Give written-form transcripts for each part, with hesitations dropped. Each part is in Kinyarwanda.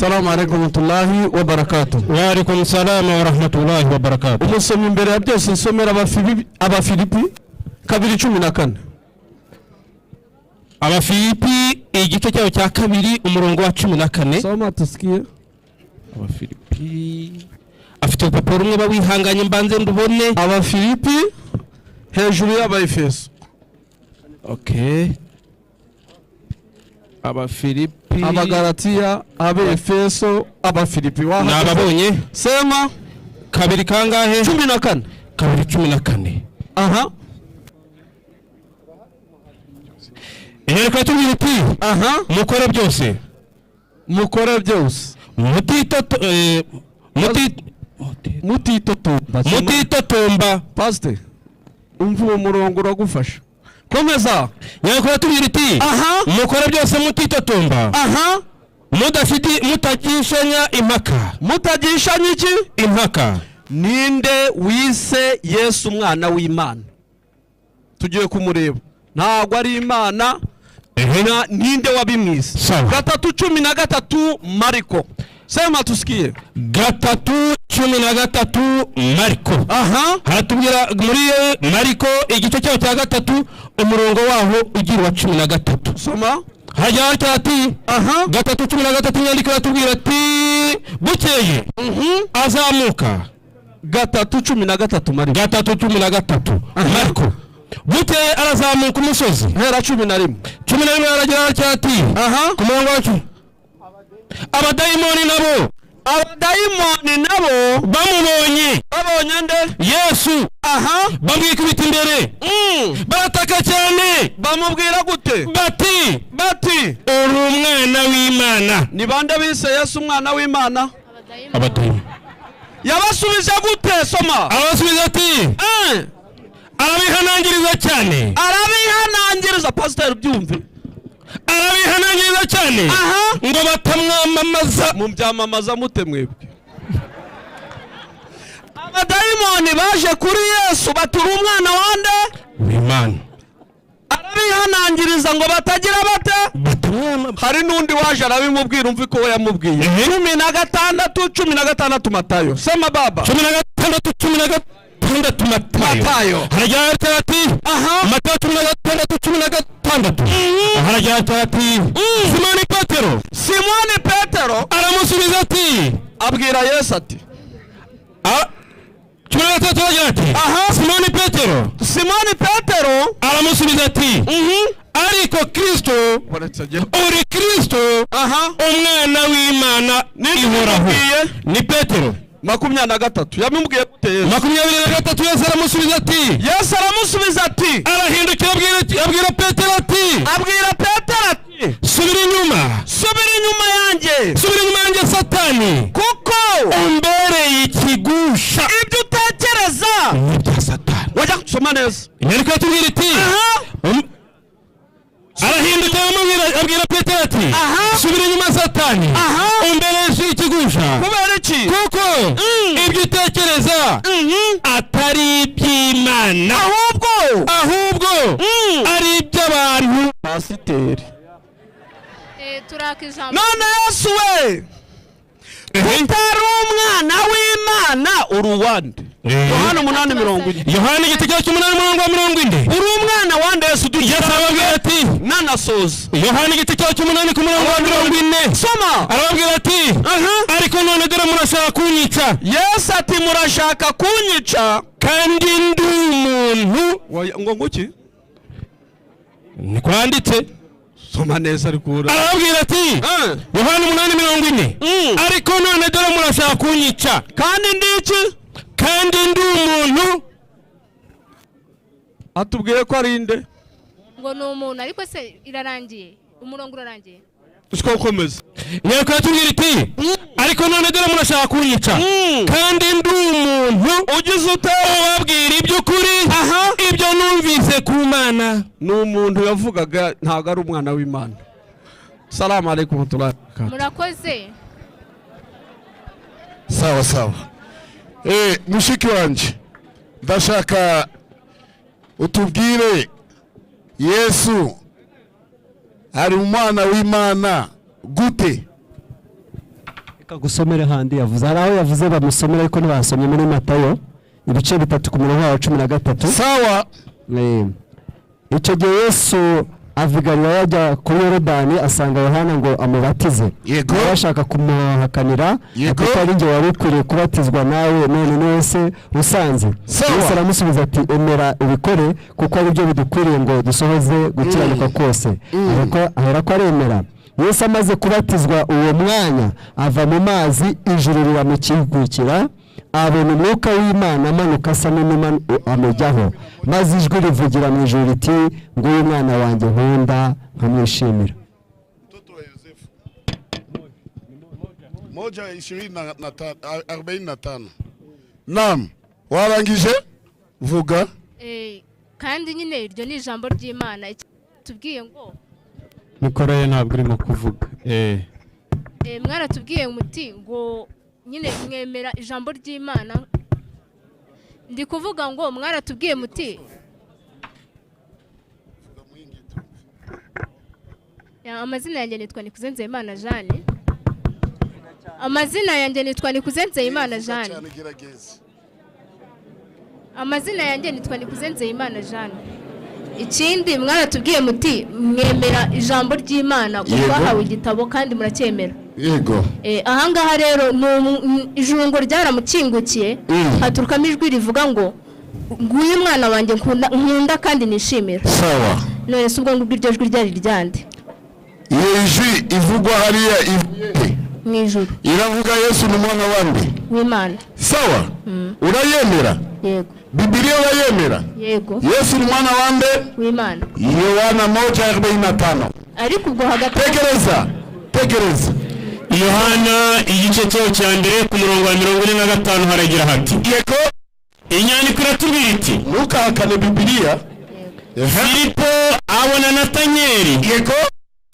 Salamu alaikum warahmatullahi wabarakatuh. Wa alaikum salam wa rahmatullahi wa barakatuh. Umusomyi, imbere ya byose nsomera Abafilipi 2:14. Abafilipi igice cyayo cya kabiri, umurongo wa 14. Soma tusikie. Abafilipi, afite urupapuro rumwe, bawihanganye mbanze ndubone. Abafilipi hejuru y'Abaefeso. Okay, Abafilipi. Abagalatiya, Abaefeso, Abafilipi. Wahageze? Nababonye. Sema. Kabiri kangahe? 14. 2:14. Aha. Inyandiko tubwira iti: "Mukore byose." Mukore byose. Mutitotomba. Mutitotomba. Pasite, umva, uwo murongo uragufasha, komeza. Inyandiko tubwira iti: "Mukore byose mutitotomba, mudafite mutagishanya impaka." Mutagishanya iki? Impaka. Ninde wise Yesu umwana w'Imana? Tugiye kumureba, ntabwo ari Imana. Ninde wabimwise? Sawa. 3:13, Mariko, sema tusikie. 3:13, Mariko. Haratubwira muri Mariko igice cyaho cya gatatu, umurongo waho ugira uwa 13. Soma. Hajya hatya ati: 3:13, inyandiko iratubwira ati: "Bukeye azamuka." 3:13, Mariko. 3:13, Mariko. "Bukeye arazamuka umusozi." Hera 11. 11, haragira hatya ati: ku murongo wacu: "Abadayimoni nabo" Abadayimoni nabo "bamubonye." Babonye nde? Yesu. "Bamwikubita imbere, barataka cyane." Bamubwira gute? Bati: Bati: "Uri umwana w'Imana." Ni bande bise Yesu umwana w'Imana? Abadayimoni. Yabasubije gute? Soma. Arabasubiza ati: arabihanangiriza cyane. Arabihanangiriza, pasiteri, byumve. Arabihanangiriza cyane ngo batamwamamaza. Mubyamamaza mute mwebwe? Abadayimoni baje kuri Yesu batura umwana wande? W'Imana. Arabihanangiriza ngo batagira bate? Batamwamamaza. Hari n'undi waje arabimubwira, umva ko we yamubwiye. 16, 16, Matayo, sema baba. 16, 16, Matayo. Matayo. Haragira ati: Matayo 16:16, haragira ati: "Simoni Petero" Simoni Petero "aramusubiza ati" abwira Yesu ati: 16 haragira ati: "Simoni Petero" Simoni Petero "aramusubiza ati: 'Ariko Kristo, uri Kristo, umwana w'Imana ihoraho.'" Yamubwiye? Ni Petero. 23, yamubwiye gute Yesu? 23, "Yesu aramusubiza ati" Yesu aramusubiza ati: Arahindukira abwira Petero ati: Abwira Petero ati: "Subira inyuma." "Subira inyuma yanjye." "Subira inyuma yanjye, Satani, "Kuko umbereye ikigusha." Ibyo utekereza ni ibya Satani. Wajya gusoma neza. Inyandiko yatubwira iti: arahindukira abwira Petero ati: "Subira inyuma, Satani, umbereye ikigusha." Kubera iki? "Kuko ibyo utekereza atari iby'Imana, ahubwo ahubwo ari iby'abantu." Pasiteri. Turaka ijambo. None Yesu we utari umwana w'Imana, uri uwande? Yohana 8:40. Yohana igice cya cy'umunani, umurongo wa 40. Uri umwana wande, Yesu? Yesu arababwira ati: Nanasoza. Yohana igice cya cy'umunani, ku murongo wa 40. Soma. Arababwira ati: "Ariko none dore murashaka kunyica." Yesu ati: "Murashaka kunyica kandi ndi umuntu." Ngo nguki? Ntikwanditse. Soma neza ariko Arababwira ati, Yohana 8:40: "Ariko none dore murashaka kunyica kandi ndi iki? Kandi ndi umuntu." Atubwiye ko ari inde? Ngo ni umuntu, ariko se irarangiye? Umurongo urarangiye? Siko ukomeza. Inyandiko iratubwira iti: "Ariko none dore murashaka kunyica kandi ndi umuntu Ugize ute? ubabwira iby'ukuri, ibyo numvise ku Mana." Ni umuntu yavugaga, ntabwo ari umwana w'Imana. Salamu alaikum warahmatullahi wabarakatuh. Murakoze. Sawa sawa. Mushiki wanje, ndashaka utubwire, Yesu ari umwana w'Imana gute? Reka gusomere handi yavuze. Hari aho yavuze bamusomera, ariko ntibasomye muri Matayo ibice 3 ku murongo wa 13. Sawa. Icyo gihe Yesu ava i Galilaya ajya kuri Yorodani, asanga Yohana ngo amubatize. Yego. Nawe ashaka kumuhakanira, Yego. kuko ari njye wari ukwiriye kubatizwa nawe, none ni wese usanze. Sawa. Yesu aramusubiza ati: "Emera ubikore, kuko ari byo bidukwiriye ngo dusohoze gukiranuka kose." Ariko aherako aremera. Yesu amaze kubatizwa, uwo mwanya ava mu mazi, ijuru riramukingukira, abona Umwuka w'Imana amanuka asa n'inuma amujyaho, maze ijwi rivugira mu ijuru riti: "Nguyu umwana wanjye nkunda nkamwishimira." Mtoto wa Yosefu. Moja ishirini 45. Naam, warangije? Vuga. Kandi nyine iryo ni ijambo ry'Imana. Tubwiye ngo Mikoro ye ntabwo irimo kuvuga. Mwaratubwiye muti ngo nyine mwemera ijambo ry'Imana. Ndi kuvuga ngo mwaratubwiye muti. Ya, amazina yanjye nitwa Nikuze Nzeyimana Jeanne. Amazina yanjye nitwa Nikuze Nzeyimana Jeanne. Cyane, gerageza. Amazina yanjye nitwa Nikuze Nzeyimana Jeanne. Ikindi, mwaratubwiye muti mwemera ijambo ry'Imana kuko twahawe igitabo kandi muracyemera. Yego. Ahangaha rero ni ijuru ngo ryaramukingukiye, haturukamo ijwi rivuga ngo: "Nguyu umwana wanjye nkunda, nkunda kandi nishimira." Sawa. None se ubwo ngubwo iryo jwi ryari ryande? Iyo jwi ivugwa hariya ivuye he? Mu ijuru. Iravuga Yesu ni umwana wande? W'Imana. Sawa, urayemera? Yego. Bibiliya urayemera? Yego. Yesu ni umwana wande? W'Imana. Yohana 1:45. Ariko ubwo hagati Tegereza, tegereza. Yohana igice cyaho cya mbere ku murongo wa 45 haragira hati: Yego. Inyandiko iratubwira iti: Ntukahakane Bibiliya. Filipo abona Natanyeli. Yego.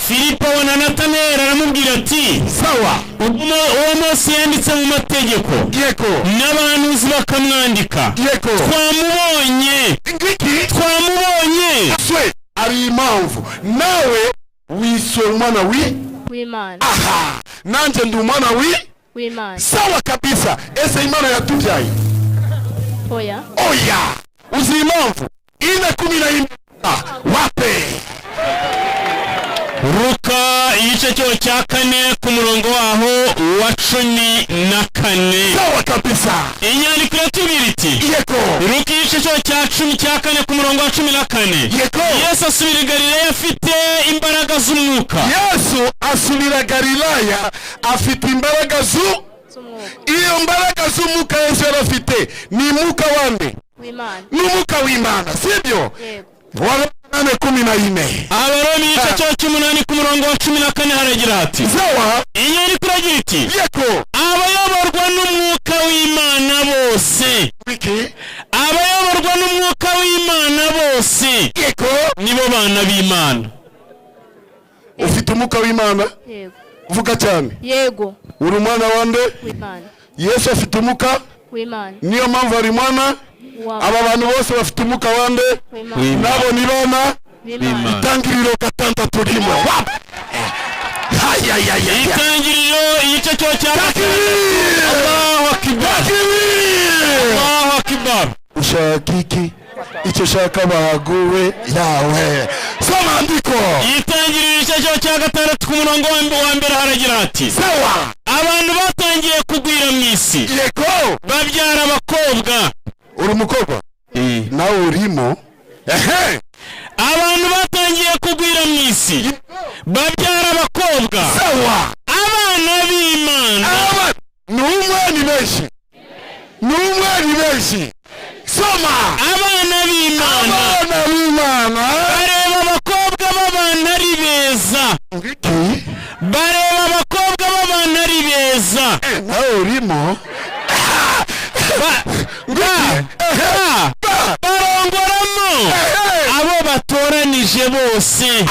Filipo abona Natanayeli, aramubwira ati: Sawa. "Uwo Mose yanditse mu mategeko, Yego. n'abahanuzi bakamwandika, Yego. twamubonye." Ngiki? Twamubonye. Swe ari impamvu nawe wiswe umwana wi W'Imana. Aha, nanjye ndi umwana wi W'Imana. Sawa kabisa. Ese Imana yatubyaye? Oya. Oya. Uzi impamvu? 4:11. Wape? Luka igice cyaho cya kane ku murongo waho wa 14. Sawa kabisa. Inyandiko iratubwira iti: Yego. Luka igice cyaho cya 14 ku murongo wa 14. Yego. Yesu asubira i Galileya afite imbaraga z'umwuka. Yesu asubira Galilaya afite imbaraga zu Z'umwuka. Iyo mbaraga z'umwuka Yesu yari afite ni umwuka wande? W'Imana. Ni umwuka w'Imana, sibyo? Yego. Waroma 8:14. Abaroma igice cyaho cy'umunani ku murongo wa 14 haragira hati: Sawa. Inyandiko iragira iti: Yego. "Abayoborwa n'Umwuka w'Imana bose, Wiki. abayoborwa n'Umwuka w'Imana bose, Yego. nibo bana b'Imana." Ufite umwuka w'Imana? Yego. Vuga cyane. Yego. Uri umwana wande? W'Imana. Yesu afite umwuka? W'Imana. Niyo mpamvu ari mwana. Wa Aba bantu bose bafite umwuka wande? W'Imana. Nabo ni bana? B'Imana. Itangiriro 6:1. Hayayaya. Itangiriro igice cyaho cya Takbir! Allahu akbar! Takbir! Allahu akbar! Ushaka iki? Icyo ushaka baguwe yawe. Soma andiko. Itangiriro igice cyaho cya gatandatu ku murongo wa mbere haragira hati: Sawa. Abantu batangiye kugwira mu isi, Yego. babyara abakobwa. Uri umukobwa nawe urimo, ehe. Abantu batangiye kugwira mu isi, babyara abakobwa. Sawa. Abana b'Imana. Aba ni umwe, ni benshi? Ni umwe, ni benshi? Soma. Abana b'Imana Abana b'Imana bareba abakobwa b'abantu ari beza. Ngiki? Bareba abakobwa b'abantu ari beza. Nawe urimo. Ba- Ngiki? ba- barongoramo abo batoranije bose.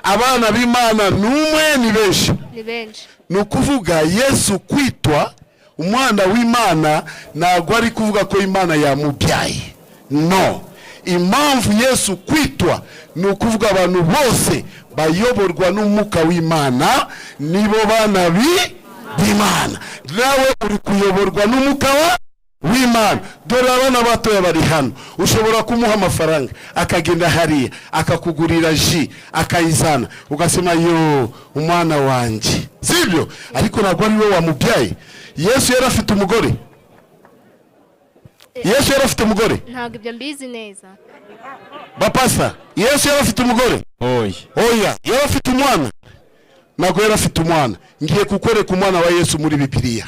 Abana b'Imana ni umwe, ni benshi? Ni benshi. Ni ukuvuga Yesu kwitwa umwana w'Imana ntabwo ari kuvuga ko Imana yamubyaye. No, impamvu Yesu kwitwa ni ukuvuga abantu bose bayoborwa n'umwuka w'Imana nibo bana bi W'Imana. Nawe uri kuyoborwa n'umwuka w'Imana. Dore abana batoya bari hano, ushobora kumuha amafaranga akagenda hariya akakugurira jus, akayizana, ugasema: "Yo, umwana wanjye," sibyo? Ariko ntabwo ari we wamubyaye. Yesu yari afite umugore? Yesu yari afite umugore? Ntabwo ibyo mbizi neza. Bapasa, Yesu yari afite umugore? Oya. Oya. Yari afite umwana? Ntabwo yari afite umwana. Ngiye kukwereka umwana wa Yesu muri Bibiliya,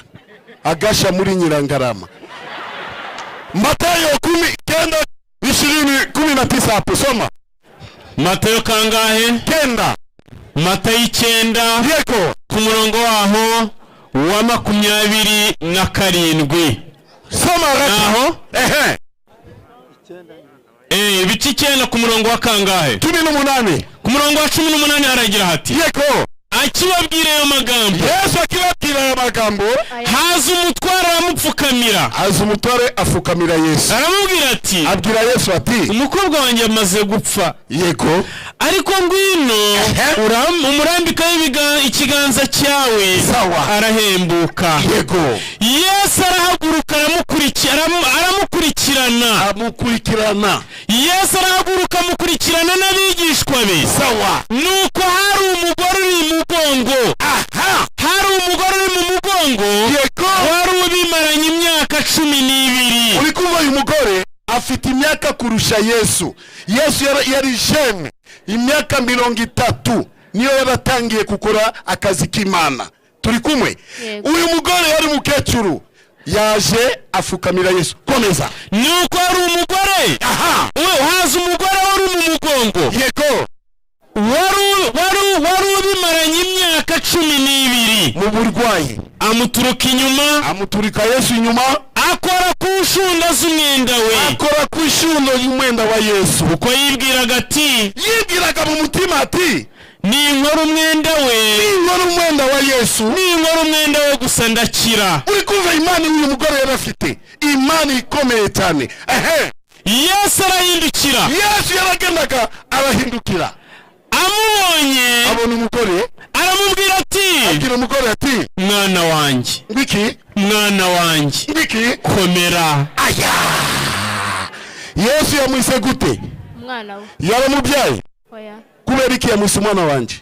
agasha muri Nyirangarama. Matayo 10, 20, 19 hapo, soma. Matayo kangahe? 9. Matayo 9. Yego. Ku murongo waho wa 27. Soma gato. Naho? Ehe. Ibice 9 ku murongo wa kangahe? 18. Ku murongo wa 18 haragira hati: Yego. Akibabwira ayo magambo, Yesu akibabwira aya magambo, haza umutware aramupfukamira. Aza umutware afukamira Yesu. Aramubwira ati: Abwira Yesu ati: "Umukobwa wanjye amaze gupfa, Yego. ariko ngwino umurambikaho ikiganza cyawe, Sawa. arahembuka." Yego. Yesu arahaguruka aramukurikirana. Amukurikirana. Yesu arahaguruka amukurikirana n'abigishwa be. Sawa. Nuko hari umugore uri mu mugongo, hari umugore uri mu mugongo wari ubimaranye imyaka 12. Uri kumva, uyu mugore afite imyaka kurusha Yesu. Yesu yari jeune, imyaka 30 niyo yaratangiye gukora akazi k'Imana. Turi kumwe? Yego. Uyu mugore yari umukecuru, yaje afukamira Yesu. Komeza. Nuko hari umugore, haza umugore wari mu mugongo, wari ubimaranye imyaka 12 Mu burwayi. Amuturuka inyuma. Amuturika Yesu inyuma. Akora ku nshunda z'umwenda we. Akora ku ishundo y'umwenda wa Yesu. Kuko yibwiraga ati: Yibwiraga mu mutima ati: "Ninkora umwenda we, "Ninkora umwenda wa Yesu, ninkora umwenda we gusa ndakira." Uri kumva imana uyu mugore yari afite, imana ikomeye cyane. Ehe. Yesu arahindukira. Yesu yaragendaga arahindukira. Amubonye, Abona umugore. aramubwira ati: Abwira umugore ati: "Mwana wanjye, Ngwiki? mwana wanjye, Ngwiki? komera." Aya, Yesu yamwise gute? Umwana we. Yaramubyaye? Oya. Kubera iki yamwise umwana wanjye?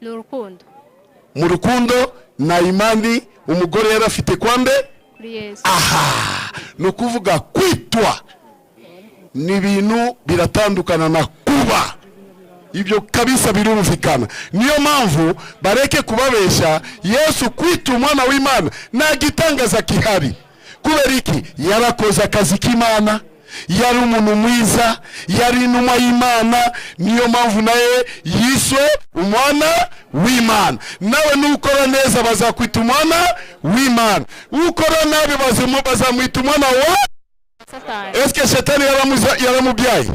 Ni urukundo. Mu rukundo na imani umugore yari afite kwande? Kuri Yesu. Aha, ni ukuvuga kwitwa ni ibintu biratandukana na kuba. Ibyo kabisa birumvikana. Niyo mpamvu bareke kubabesha. Yesu kwita umwana w'Imana nta gitangaza gihari. Kubera iki? Yarakoze akazi k'Imana, yari umuntu mwiza, yari intumwa y'Imana. Niyo mpamvu nawe yiswe umwana w'Imana. Nawe nukora neza bazakwita umwana w'Imana, ukora nabi bazamwita umwana wa Satani. Eske shetani yaramubyaye?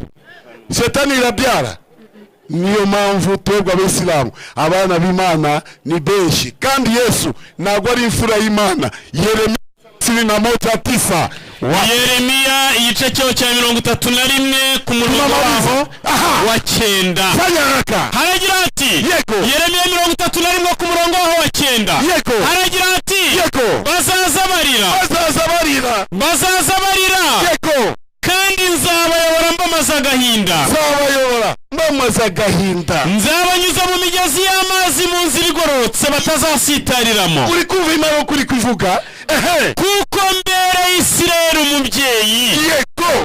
Shetani irabyara? Niyo mpamvu twebwe Abisilamu abana b'Imana ni benshi, kandi Yesu ntabwo ari imfura y'Imana. Yeremiya 31:9. Yeremiya igice cyaho cya 31 ku murongo waho wa 9. Fanya haraka. Haragira hati: Yego. Yeremiya 31 ku murongo waho wa 9. Haragira hati: "Bazaza barira, Bazaza barira. bazaza barira, kandi nzabayobora mbamaze agahinda. Nzabayobora mbamaze agahinda. Nzabanyuza mu migezi y'amazi, mu nzira igororotse batazasitariramo." Uri kumva Imana uko uri kuvuga? Ehe. "Kuko mbereye Isirayeli umubyeyi,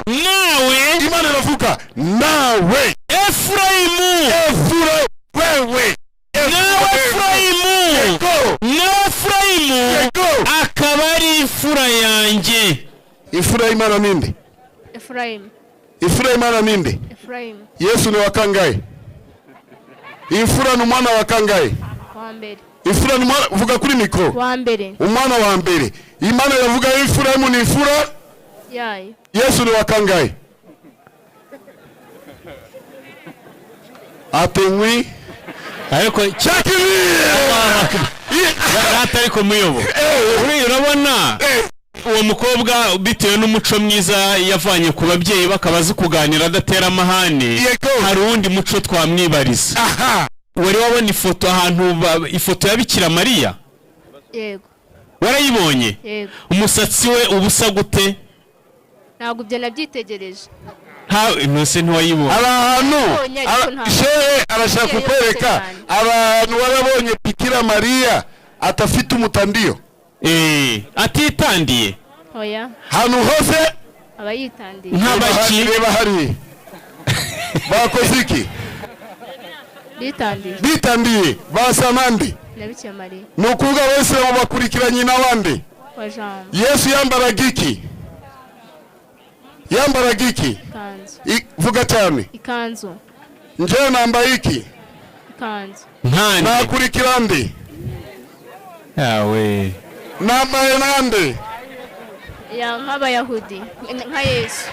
nawe, Imana iravuga nawe, Efurayimu, Efura wewe, nawe Efurayimu, nawe Efurayimu akaba ari imfura yanjye." Imfura y'Imana ninde? Efurayimu. Imfura y'Imana ninde? Efurayimu. Yesu ni wa kangahe? Imfura ni umwana wa kangahe? Wa mbere. Imfura ni umwana, vuga kuri mikoro. Wa mbere. Umwana wa mbere. Imana iravuga Efurayimu ni imfura Yayo. Yesu ni wa kangahe? Atenywi. Ariko rata, ariko muyobo, uriya urabona uwo mukobwa, bitewe n'umuco mwiza yavanye ku babyeyi, bakaba azi kuganira adatera amahane. Hari uwundi muco twamwibariza. Wari wabona ifoto ahantu ifoto ya Bikira Mariya? Yego. Warayibonye? Yego. Umusatsi we uba usa gute? Ntabwo ibyo nabyitegereje. Ntuse ntiwayibonye? Hari ahantu Nabonye, ariko shehe arashaka Yose kukwereka cyane. abantu warabonye Bikira Mariya atafite umutandiyo? Atitandiye? Oya. Ahantu hose Aba yitandiye. Nk'abaki? Reba hariya, bakoze iki? Bitandiye. Bitandiye, basa nande? Na Bikira Mariya. Ni ukuvuga abayisilamu bakurikira nyina wande? Wa Jambo. Yesu yambaraga iki? Yambaraga iki? Ikanzu. Vuga cyane. Ikanzu. Njyewe nambaye iki? Ikanzu. Nkande? Nakurikira nde? Yawe. Nambaye nande? Ya, nk'abayahudi, nka Yesu.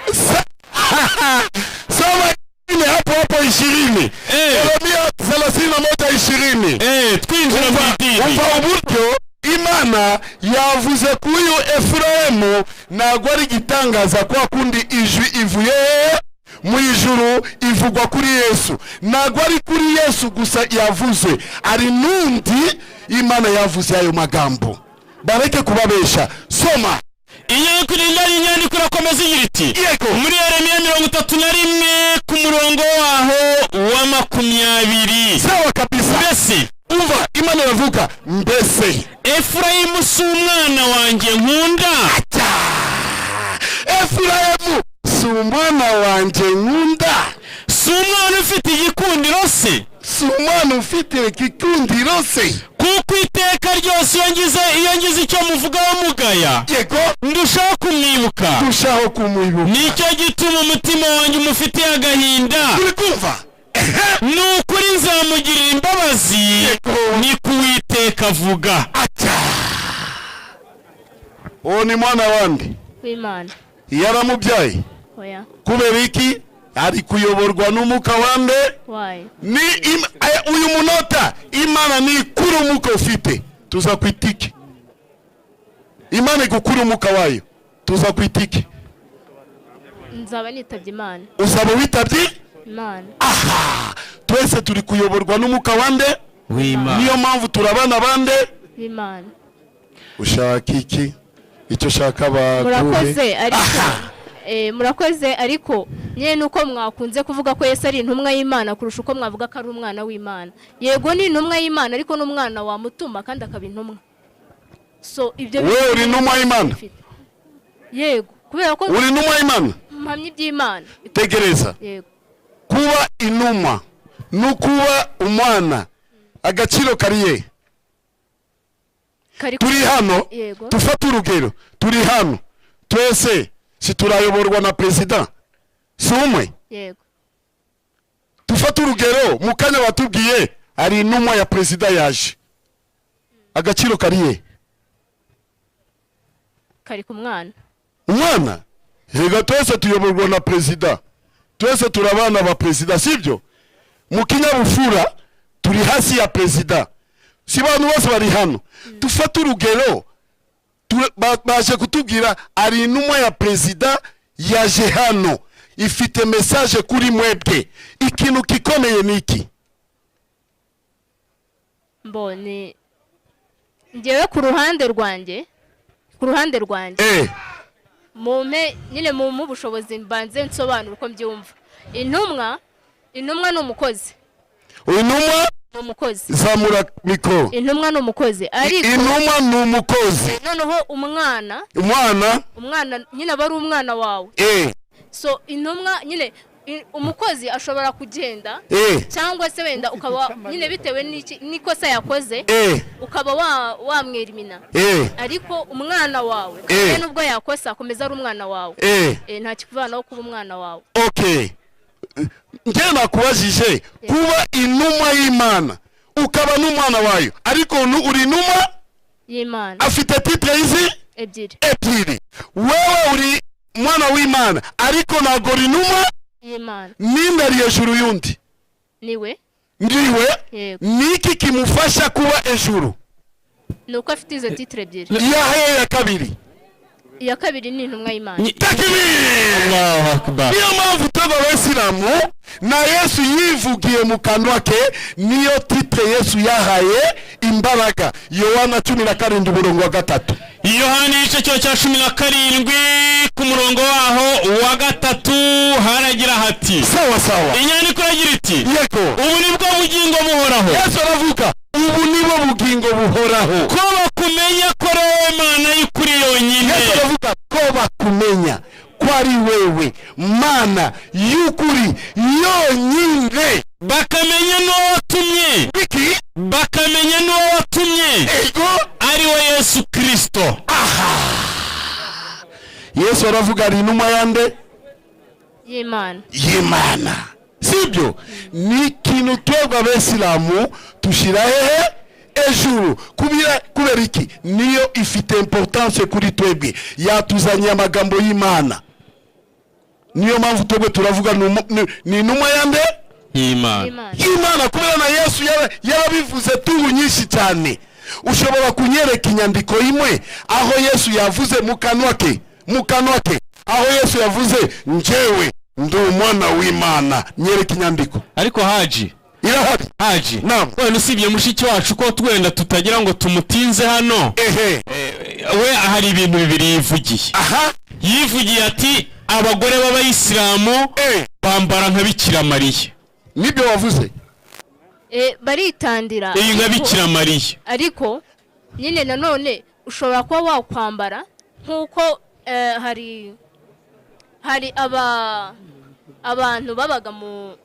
Soma ingine hapo hapo 20. Yeremia 31:20. Twinjira mu idini. Umva uburyo Imana yavuze kuri uyu Efurayimu. Ntabwo ari igitangaza kwa kundi ijwi ivuye mu ijuru ivugwa kuri Yesu. Ntabwo ari kuri Yesu gusa yavuze, ari n'undi Imana yavuze ayo magambo. Bareke kubabesha. Soma. Inyandiko irakomeza igira iti: Yego. Muri Yeremiya 31 ku murongo waho wa 20. Sawa kabisa. Mbese Umva, Imana iravuga mbese Efurayimu si umwana wanjye nkunda? Efurayimu si umwana wanjye nkunda? Si umwana ufite igikundiro se? Si umwana ufite igikundiro se? Kuko iteka ryose iyo ngize icyo muvugaho mugaya, ndushaho kumwibuka. Turushaho kumwibuka. Nicyo gituma umutima wanjye umufitiye agahinda. Turi kumva. Ni ukuri nzamugirira imbabazi, ni ku Uwiteka avuga. Uwo ni mwana wandi? W'Imana. Yaramubyaye? Oya. Kubera iki? Ari kuyoborwa n'umwuka wande? Wayo. Ni uyu munota Imana ni ikura umwuka ufite, tuza ku itike. Imana igukura umwuka wayo, tuza ku itike. Nzaba nitabye Imana. Uzaba witabye Imana. Aha, twese turi kuyoborwa n'umwuka wande? W'Imana. Niyo mpamvu turabana bande? B'Imana. Ushaka iki? Icyo ushaka baguhe. Murakoze, ariko murakoze, ariko nyine nuko mwakunze kuvuga ko Yesu ari intumwa y'Imana kurusha uko mwavuga ko ari umwana w'Imana. Yego, ni intumwa y'Imana, ariko n'umwana wamutuma kandi akaba intumwa. So ibyo Wewe uri intumwa y'Imana? Yego, kubera ko Uri intumwa y'Imana? mpamya iby'Imana. Tegereza. Yego. Kuba intumwa no kuba umwana, agaciro kariye? Kari. Turi hano. Yego. Dufate urugero, turi hano twese, si turayoborwa na perezida? Si umwe? Yego. Dufate urugero, mu kanya batubwiye hari intumwa ya perezida yaje, agaciro kariye? Kari ku mwana. Umwana. Rega twese tuyoborwa na perezida, twese turi abana ba perezida, sibyo? Mu kinyabupfura turi hasi ya perezida, si bantu bose bari hano? Dufate urugero, baje kutubwira ari intumwa ya perezida yaje hano, ifite message kuri mwebwe. Ikintu gikomeye ni iki? Mbone njyewe ku ruhande rwanjye, mumpe nyine, mumpe ubushobozi mbanze nsobanura uko mbyumva. Intumwa ni umukozi. Intumwa Ni umukozi. Zamura mikoro. Intumwa ni umukozi, ariko Intumwa ni umukozi. Noneho umwana, Umwana. umwana nyine aba ari umwana wawe. So intumwa nyine, umukozi ashobora kugenda, cyangwa se wenda ukaba nyine bitewe n'ikosa yakoze, ukaba wamwerimina, ariko umwana wawe, kabone nubwo yakosa, akomeza ari umwana wawe. Nta kikuvanaho kuba umwana wawe. Okay, njye nakubajije kuba intumwa y'Imana ukaba n'umwana wayo, ariko uri intumwa y'Imana. Afite titre izi? Ebyiri. Ebyiri. Wewe uri mwana w'Imana, ariko ntabwo uri intumwa y'Imana. Ninde ari hejuru y'undi? Niwe. Ndiwe. Yego. Niki kimufasha kuba ejuru? Ni uko afite izo titre ebyiri. Yahe ya kabiri? Iya kabiri ni intumwa y'Imana. Takbir! Allahu akbar. Niyo mpamvu twebwe Abayisilamu na Yesu yivugiye mu kanwa ke, niyo titre Yesu yahaye imbaraga. Yohana 17 umurongo wa 3. Yohani igice cyo cya 17 ku murongo waho wa 3 haragira hati: Sawa sawa. Inyandiko iragira iti: Yego. "Ubu ni bwo bugingo buhoraho, Yesu aravuga: ubu nibo bugingo buhoraho, ko bakumenya ko ari wowe Mana y'ukuri yonyine." Yesu aravuga ko bakumenya ko ari wewe Mana y'ukuri yonyine, bakamenya n'uwo watumye, iki? Bakamenya n'uwo watumye, Ego. ari we Yesu Kirisito. Yesu aravuga ari intumwa yande? Y'Imana. Y'Imana, sibyo? Ni ikintu twebwe Abesilamu tushyira hehe? Ejuru. Kubera iki? Niyo ifite importance kuri twebwe, yatuzaniye amagambo y'Imana. Niyo mpamvu twebwe turavuga ni intumwa ya nde? Y'Imana. Y'Imana. Y'Imana, kubera na Yesu yarabivuze turu nyinshi cyane. Ushobora kunyereka inyandiko imwe aho Yesu yavuze mu kanwa ke, mu kanwa ke, aho Yesu yavuze: "Njyewe ndi umwana w'Imana"? Nyereka inyandiko. Ariko Haji, Irahari. Haji, Naam. wenda usibye mushiki wacu, ko twenda tutagira ngo tumutinze hano, we hari ibintu bibiri yivugiye. Yivugiye ati: "Abagore b'Abayisilamu bambara nka Bikira Mariya." Nibyo wavuze? Baritandira. Iyi nka Bikira Mariya. Ariko nyine nanone ushobora kuba wakwambara nk'uko hari abantu babaga mu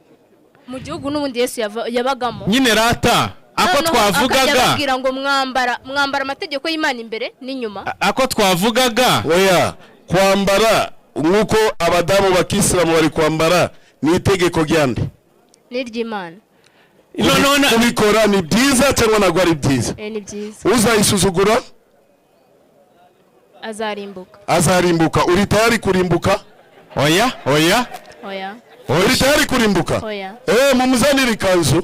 gihugu n'ubundi Yesu yabagamo. Nyine rata ako Noneho akajya twavugaga, ababwira ngo mwambara amategeko y'Imana imbere n'inyuma. Ako twavugaga. Oya, kwambara nk'uko abadamu bakisilamu bari kwambara ni itegeko ryande? N'iry'Imana. Noneho Kubikora ni byiza cyangwa ntabwo ari byiza? Ni byiza. Uzayisuzugura Azarimbuka. Azarimbuka. Uri tayari kurimbuka? Oya, oya. Oya. Uri tayari kurimbuka? Oya. Mumuzanire ikanzu.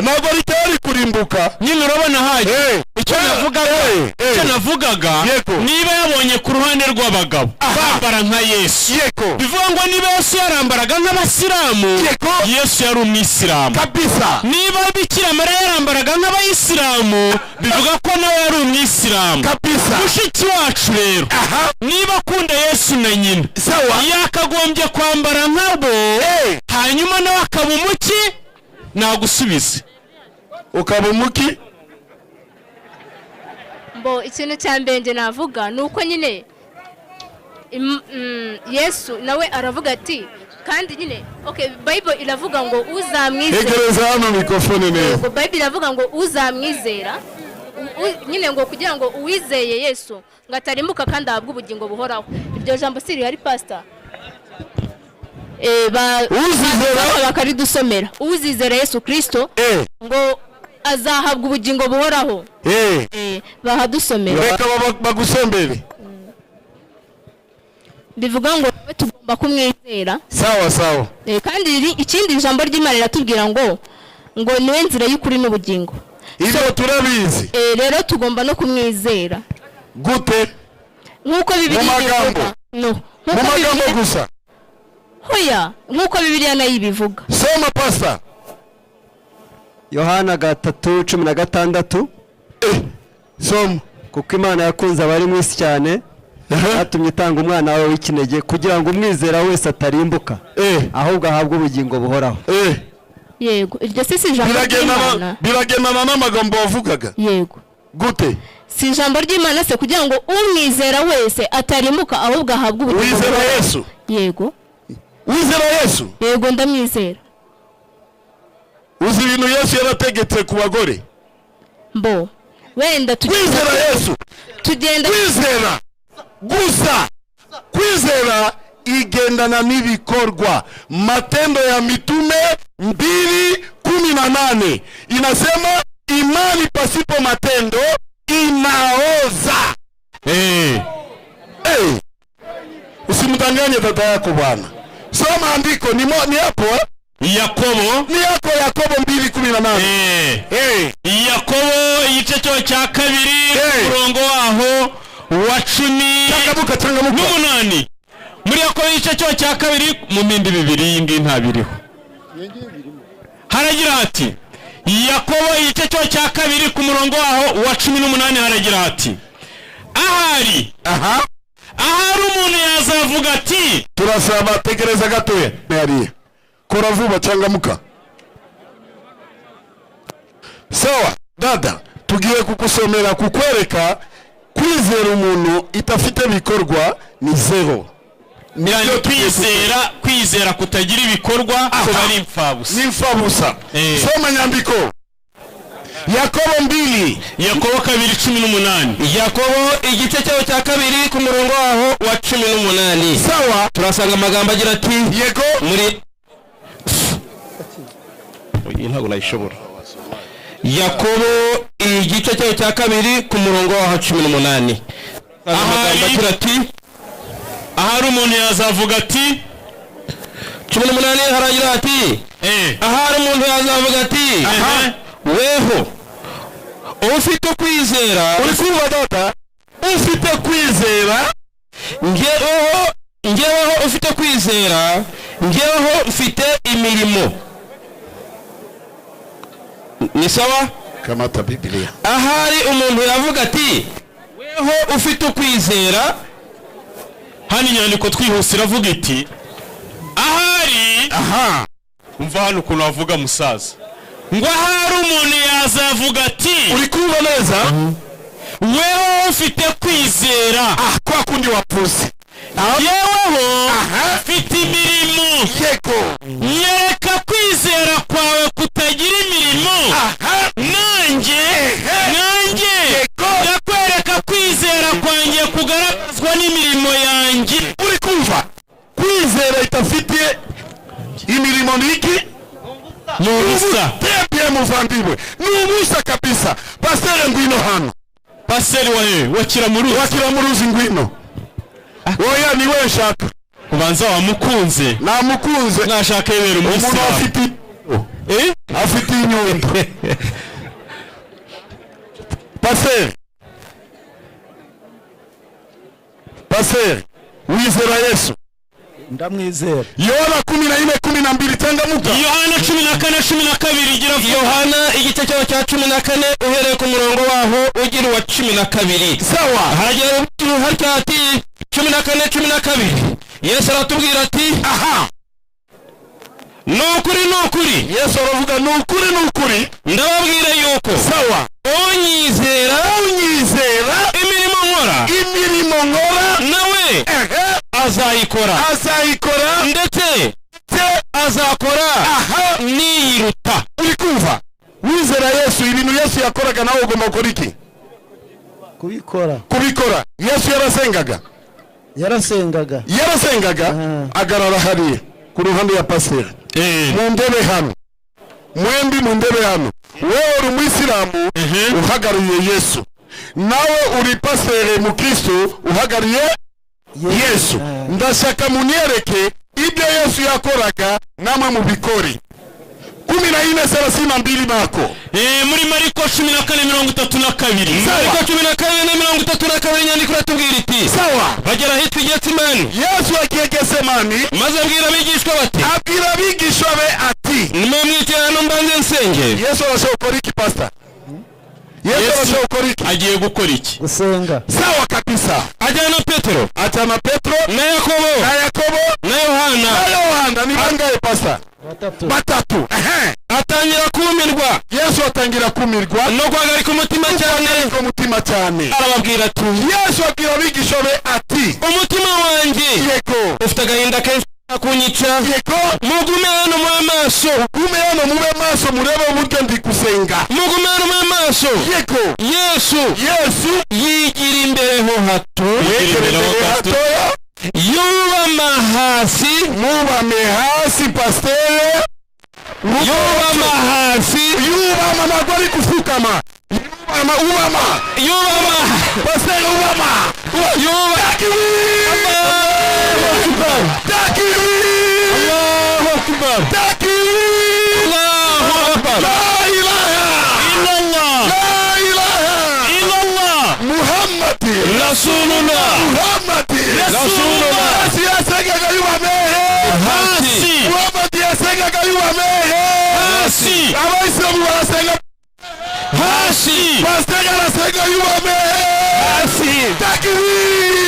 Ntabwo ari tayari kurimbuka. Nyine urabona, Haji, icyo navugaga, icyo navugaga, niba yabonye ku ruhande rw'abagabo bambara nka Yesu, bivuga ngo niba Yesu yarambaraga nk'Abasilamu, Yesu yari Umwisilamu. Kabisa. Niba Bikira Mariya yarambaraga nk'Abayisilamu, bivuga ko nawe yari Umwisilamu. Kabisa. Mushiki wacu rero, niba akunda Yesu na nyina, yakagombye kwambara nkabo, hanyuma nawe akaba umuki? Nagusubize. Ukaba umuki? Mbo ikintu cya mbere njye navuga ni uko nyine Yesu nawe aravuga ati, kandi nyine, okay, Bible iravuga ngo uzamwizera. Egereza hano mikrofone neza. Yego, Bible iravuga ngo uzamwizera, nyine ngo kugira ngo uwizeye Yesu ngo atarimbuka kandi ahabwe ubugingo buhoraho. Iryo jambo si rihari, pastor? Uzizera? Bakaridusomera. Uzizera Yesu Kristo ngo azahabwa ubugingo buhoraho. Bahadusomera. Reka bagusombere. Bivuga ngo nawe tugomba kumwizera. Sawa sawa. Kandi ikindi ijambo ry'Imana riratubwira ngo niwe nzira y'ukuri n'ubugingo. Ibyo turabizi. Rero tugomba no kumwizera. Gute? Nk'uko Bibiliya Mu magambo? ibivuga. No. Mu Nk'uko magambo Bibiliya gusa? Hoya, nk'uko Bibiliya nayo ibivuga. Soma, pastor. Yohana 3:16. Soma. Kuko Imana yakunze abari mu isi cyane, yatumye itanga umwana wawe w'ikinege, kugira ngo umwizera wese atarimbuka, ahubwo ahabwe ubugingo buhoraho. Yego, iryo si ijambo Biragendana. ry'Imana? Biragendana n'amagambo wavugaga? Yego. Gute? Si ijambo ry'Imana se kugira ngo umwizera wese atarimbuka ahubwo ahabwe ubugingo Wizera buhoraho? Yesu? Yego. Wizera Yesu? Yego, ndamwizera. Uzi ibintu Yesu yarategetse ku bagore? Mbo wenda Kwizera Yesu, tugenda kwizera gusa, kwizera igendana n'ibikorwa. Matendo ya Mitume 2:18 inasema imani pasipo matendo inaoza. Hey, usimdanganye dada yako bwana. Soma andiko ni hapo, eh? Yakobo. Ni yako, Yakobo 2:18. Yakobo igice cyo cya kabiri, umurongo waho wa cumi Changamuka, changamuka. n'umunani. Muri Yakobo igice cyaho cya kabiri, mu bindi bibiri, iyi ngiyi ntabiriho, haragira hati, Yakobo igice cyaho cya kabiri ku murongo waho wa 18, haragira hati: ahari ahari umuntu yazavuga ati Turasaba, tegereza gatoya hariya, kora vuba, changamuka. Sawa dada, tugiye kukusomera, kukwereka kwizera umuntu itafite bikorwa ni zero. Yani Nibyo tugiye. kwizera kutagira ibikorwa kuba ari imfabusa. Ni imfabusa. Soma nyandiko Yakobo 2. Yakobo 2:18. Yakobo igice cyaho cya kabiri ku murongo waho wa 18. Sawa. Turasanga amagambo agira ati muri iyi ntabwo nayishobora. Yakobo igice cyaho cya kabiri ku murongo waho 18, amagambo agira ati Ahari umuntu yazavuga ati 18 haragira ati: ahari umuntu yazavuga ati: weho ufite ukwizera. Uri kumva data? Ufite kwizera. Ngeweho ufite kwizera, ngeweho mfite imirimo. Ni sawa? Kamata Bibiliya. Ahari umuntu yavuga ati: weho ufite ukwizera. Hano inyandiko twihuse iravuga iti: ahari umva hano ukuntu bavuga, musaza, ngo ahari umuntu yazavuga ati Uri kumva neza? Weho ufite kwizera, Ah, kwa kundi wapuze. Yeweho mfite imirimo. Nyereka kwizera kwawe kutagira imirimo, nanjye ndakwereka kwizera kwanjye kugaragazwa n'imirimo yanjye. Uri kumva? Kwizera itafite imirimo ni iki? Ni ubusa. Très bien, muvandimwe, ni ubusa kabisa. Pasteur, ngwino hano. Pasiteri wa he? Wa Kiramuruzi? Wa Kiramuruzi, ngwino. Oya, ni we nshaka. Ubanza wamukunze. Namukunze. Nashaka yibera Umuntu umuyisilamu. afite afite inyundo. Pasteur, pasteur, wizera Yesu? Ndamwizera. Yohana 14:12, changamuka. Yohana 14:12, gira vuba. Yohana igice cyaho cya 14, uhereye ku murongo waho ugira uwa 12. Sawa. Haragira hatya ati, 14:12, Yesu aratubwira ati: ni ukuri, ni ukuri. Yesu aravuga: ni ukuri, ni ukuri, ndababwira yuko sawa unyizera, unyizera, imirimo nkora, imirimo nkora, nawe azayikora, azayikora, ndetse azakora niyiruta. Uri kumva? Wizera Yesu, ibintu Yesu yakoraga nawe ugomba gukora iki? Kubikora. Kubikora. Yesu yarasengaga? Yarasengaga. Yarasengaga. Agarara hariya ku ruhande ya paseri, mu ndebe hano mwembi, mu ndebe hano. Wewe uri umuyisilamu uhagarariye Yesu, nawe uri paseri mukristo uhagarariye Yesu. Ndashaka munyereke ibyo Yesu yakoraga, namwe mubikore. 14:32, Marko. Muri Mariko 14:32. Mariko 14:32, inyandiko iratubwira iti: Sawa. Bagera ahitwa i Getsimani. Yesu agiye Getsemani. Maze abwira abigishwa bati, abwira abigishwa be ati: nimumwicare hano mbanze nsenge. Yesu arashobora gukora iki, pastor? Yesu arashobora gukora iki? Agiye gukora iki? Gusenga. Sawa kabisa. Ajyana Petero, ajyana Petro na Yakobo, na Yakobo, na Yohana. Na Yohana. Ni bangahe, pastor? Batatu. Batatu. Atangira kumirwa. Yesu atangira kumirwa no guhagarika umutima cyane. Guhagarika umutima cyane. Arababwira ati, Yesu abwira abigishwa be ati: umutima wanjye ufite agahinda kenshi kunyica. Mugume hano mube maso. Mugume hano mube maso, murebe uburyo ndi gusenga. Mugume hano mube maso. Yesu, Yesu yigira imbere ho hato, yigira imbere ho hatoya, yubama hasi. Mubame hasi, pasiteri. Yubama hasi. Yubama ntabwo ari gupfukama. Yubama, ubama. Yubama. Pasiteri, ubama. Yuba. Takbir! Takbir! Allahu akbar! Takbir! Allahu akbar! La ilaha illallah! La ilaha illallah! Muhammad Rasulullah. Rasulullah. Muhammad. Rasulullah. Yesu yasengaga yubamehe. Hasi. Muhammad yasengaga yubamehe. Hasi. Abayisilamu barasenga. Hasi. Pasiteri arasenga yubamehe. Hasi. Takbir.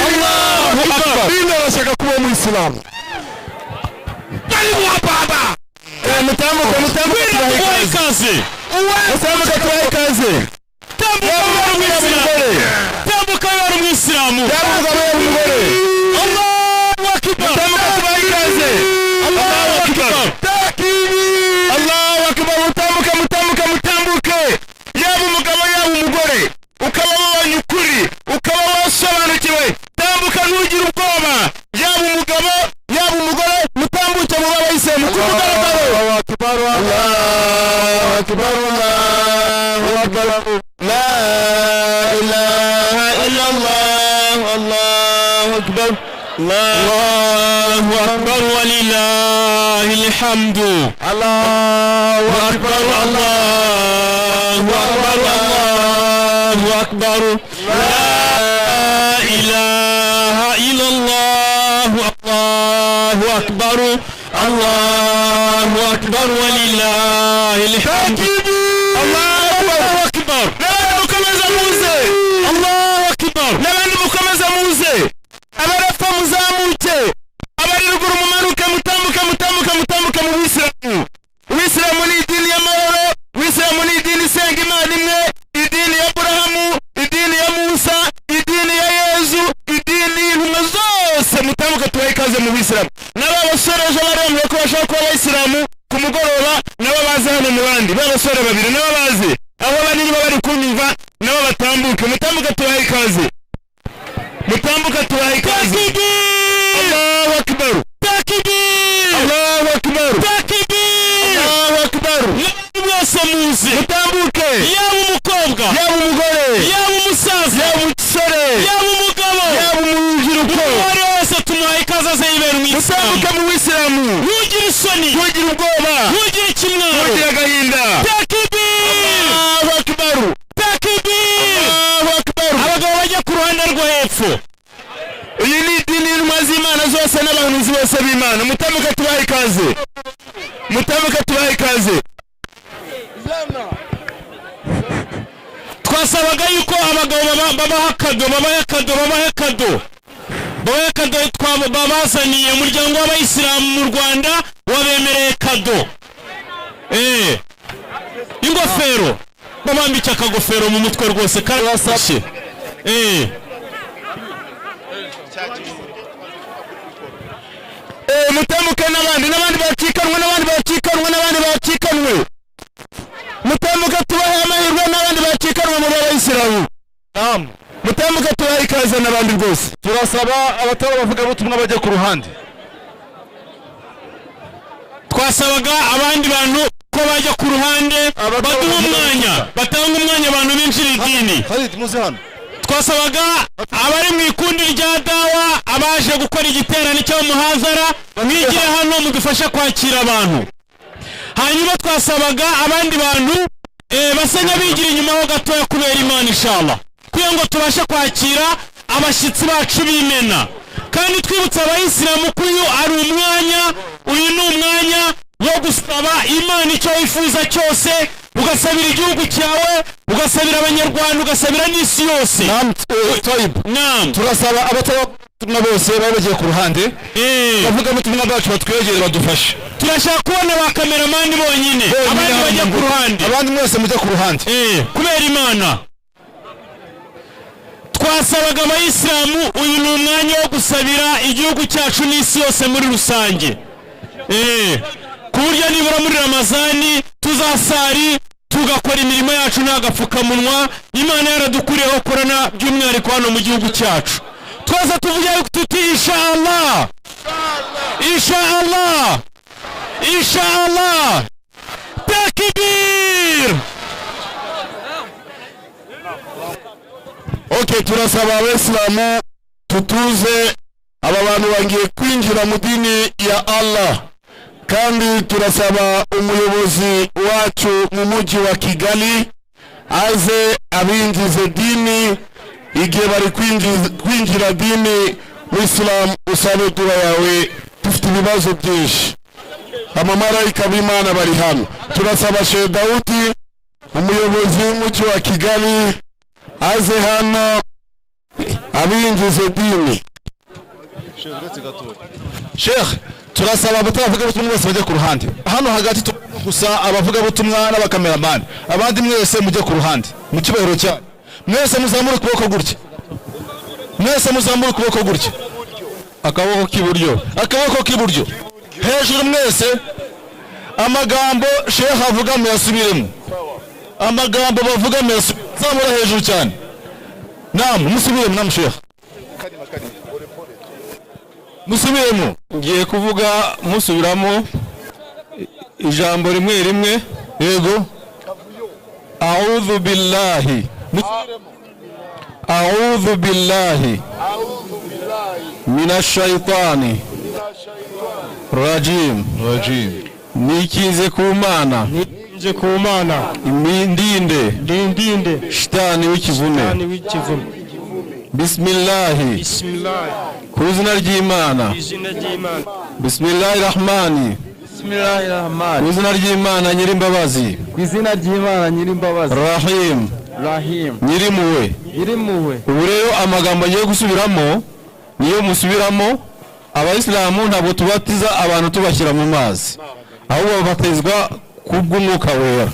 Allahu Akbar. Mimi arashaka kuba umuyisilamu. Karibu hapa hapa. Mutambuke, mutambuke, tubahe Tubahe ikaze. ikaze. Mutambuke, tubahe ikaze. Tambuka wari umwisilamu. Tambuka wari umwisilamu. Yaba umugabo, yaba umugore. Allahu Akbar. Mutambuke, tubahe ikaze. Allahu Akbar. Takbir. Allahu Akbar. Mutambuke, mutambuke, mutambuke. Yaba umugabo, yaba umugore, ukaba wabonye ukuri, ukaba wasobanukiwe, tambuka, ntugire ubwoba. Yaba umugabo, yaba umugore, mutambuke mu b'abayisilamu ku mugaragaro. Allahu Akbar. Allahu Akbar. Allahu Akbar. La ilaha illallah. Allahu Akbar. Allahu Akbar walillahil hamdu. Allahu Akbar. Allahu Akbar. Allahu Akbar. La ilaha illallah. Allahu Akbar. Allahu Akbar walillahil hamdu. Allahu Akbar. N'abandi mukomeze muze. Allahu Akbar. N'abandi mukomeze muze. Abarapfa muzamuke, abari ruguru mumanuke, mutambuke, mutambuke, mutambuke mu bisilamu. Ubisilamu ni idini y'amahoro. Ubisilamu ni idini isenga Imana imwe, idini ya Aburahamu, idini ya Musa, idini ya Yezu, idini y'intumwa zose. Mutambuke, tubahe ikaze mu bisilamu. N'aba basore ejo bari bambwiye ko bashaka kuba abayisilamu ku mugoroba, nabo baze hano mu bandi. Ba basore babiri nabo baze aho bari, niba bari kunyumva, nabo batambuke. Mutambuke, tubahe ikaze. Mutambuke, tubahe ikaze. Allahu Akbar. Takbir. Allahu Akbar. Takbir. Allahu Akbar. N'abandi mwese muze. Mutambuke. Yaba umukobwa, Yaba umugore, yaba umusaza, yaba umusore, yaba umugabo, yaba urubyiruko, uwo ari we wese tumuhaye ikaze aze yibera umwisilamu. Mutambuke mu bisilamu. Ntugire isoni. Ntugire ubwoba. Ntugire ikimwaro. Ntugire agahinda. Takbir. Allahu Akbar. Takbir. Allahu Akbar. Abagabo bajya ku ruhande rwo hepfo. Iyi ni idini y'intumwa z'Imana zose n'abahanuzi bose b'Imana. Mutambuke, tubahe ikaze. Mutambuke, tubahe ikaze. Twasabaga yuko abagabo babaha kado, babahe kado, babahe kado, babahe kado. Babazaniye umuryango w'abayisilamu mu Rwanda wabemereye kado, ingofero, babambike akagofero mu mutwe rwose karasashe. Mutambuke n'abandi, n'abandi bacikanwe, n'abandi bacikanwe, n'abandi bacikanwe. Mutambuke, tubahe amahirwe n'abandi bacikanwe mu b'abayisilamu. Mutambuke, tubahe ikaze n'abandi rwose. Turasaba abatari abavugabutumwa bajya ku ruhande. Twasabaga abandi bantu ko bajya ku ruhande, baduha umwanya, batanga umwanya abantu binjira idini. Khalid, muze hano. Twasabaga abari mu ikundi rya dawa, abaje gukora igiterane cy'umuhazara, mwigire hano mudufashe kwakira abantu. Hanyuma twasabaga abandi bantu basa n'abigira inyuma ho gatoya kubera Imana, inshallah, kugira ngo tubashe kwakira abashyitsi bacu b'imena. Kandi twibutsa abayisilamu ko uyu ari umwanya, uyu ni umwanya wo gusaba Imana icyo wifuza cyose, ugasabira igihugu cyawe, ugasabira Abanyarwanda, ugasabira n'isi yose. Toyib. Naam. Turasaba abatari abavugabutumwa bose baba bagiye ku ruhande, abavugabutumwa bacu batwegere badufashe. Turashaka kubona ba kameramani bonyine, abandi bajya ku ruhande. Abandi mwese mujye ku ruhande. Kubera Imana, twasabaga abayisilamu, uyu ni umwanya wo gusabira igihugu cyacu n'isi yose muri rusange, ku buryo nibura muri Ramazani tuzasari, tugakora imirimo yacu nta gapfukamunwa, Imana yaradukuriyeho korona, by'umwihariko hano mu gihugu cyacu. Twese tuvuge tuti: "Inshallah, inshallah, inshallah." Takbir. Okay, turasaba abayisilamu tutuze. Aba bantu bagiye kwinjira mu dini ya Allah. Kandi turasaba umuyobozi wacu mu mujyi wa Kigali aze abinjize dini. Igihe bari kwinjira dini mu Isilamu, usabe dua yawe. Dufite ibibazo byinshi, abamarayika b'Imana bari hano. Turasaba Shehe Dawudi, umuyobozi w'umujyi wa Kigali, aze hano abinjize dini. Sheikh, turasaba abatavugabutumwa bose bajye ku ruhande. Hano hagati gusa abavugabutumwa n'abakameramani, abandi mwese mujye ku ruhande mu cyubahiro cyanyu. Mwese muzamure ukuboko gutya, mwese muzamure ukuboko gutya, akaboko k'iburyo, akaboko k'iburyo hejuru mwese. Amagambo Sheikh avuga muyasubiremo, amagambo bavuga muyasubiremo, zamura hejuru cyane. Naam, musubiremo. Naam Sheikh, musubiremo. Ngiye kuvuga musubiramo ijambo rimwe rimwe. Yego. A'udhu billahi, a'udhu billahi minash shaitani rajim. Rajim. Nikinze ku Mana, Nje ku Mana, ndinde ndindinde shitani w'ikivume. Shitani w'ikivume. Bismillahi, Bismillah, ku izina ry'Imana. Izina ry'Imana. Bismillahi rahmani, Bismillahirrahmanirrahim. ku izina ry'Imana nyirimbabazi. Ku izina ry'Imana nyirimbabazi. Rahim, Rahim, nyirimpuhwe. Nyirimpuhwe. Ubu rero amagambo ngiye gusubiramo niyo musubiramo. Abayisilamu ntabwo tubatiza abantu tubashyira mu mazi, ahubwo babatizwa kubw'umwuka wera.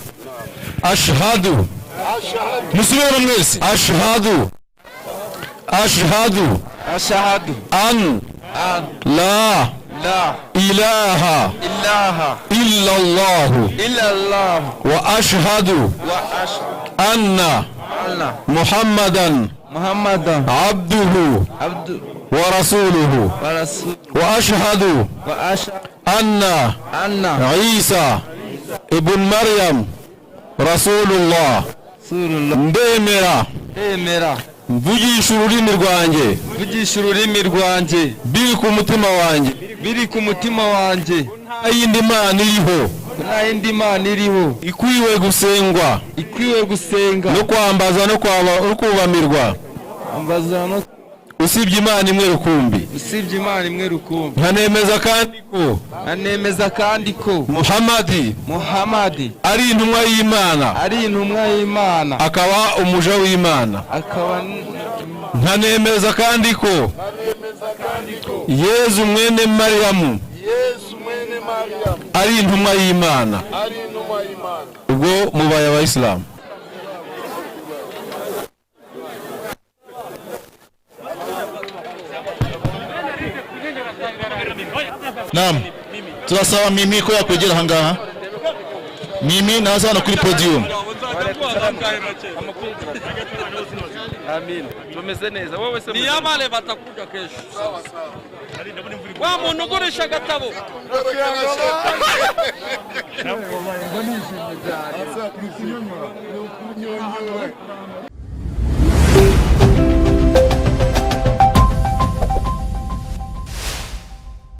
Ashhadu, Musubiremo mwese. Ashhadu, ashhadu Ashahadu an an la la ilaha ilaha illa Allah illallah wa ashhadu wa ashhadu anna anna Muhammadan Muhammadan abduhu abdu wa rasuluhu wa rasul wa ashhadu wa ashhadu anna anna Isa ibn Maryam rasulullah. rasulullah. Ndemera, Ndemera, mvugisha ururimi rwanjye, mvugisha ururimi rwanjye, biri ku mutima wanjye, biri ku mutima wanjye, nta yindi mana iriho, nta yindi mana iriho ikwiwe gusengwa, ikwiwe gusenga, no kwambaza no kubamirwa, ambaza no usibye Imana imwe rukumbi, usibye Imana imwe rukumbi. Nkanemeza kandi ko Anemeza kandi ko Muhammadi Muhammadi ari intumwa y'Imana, ari intumwa y'Imana, akaba umuja w'Imana. Akaba Nkanemeza kandi ko Yezu mwene Mariyamu ari intumwa y'Imana. Ubwo mubaye abayisilamu. Naam, turasaba Mimi ko yakwegera ahangaha. Mimi naza hano kuri podium. Amin. Tumeze neza. Wowe se Niyamale batakuja kesho. Wa muntu ugurisha agatabo.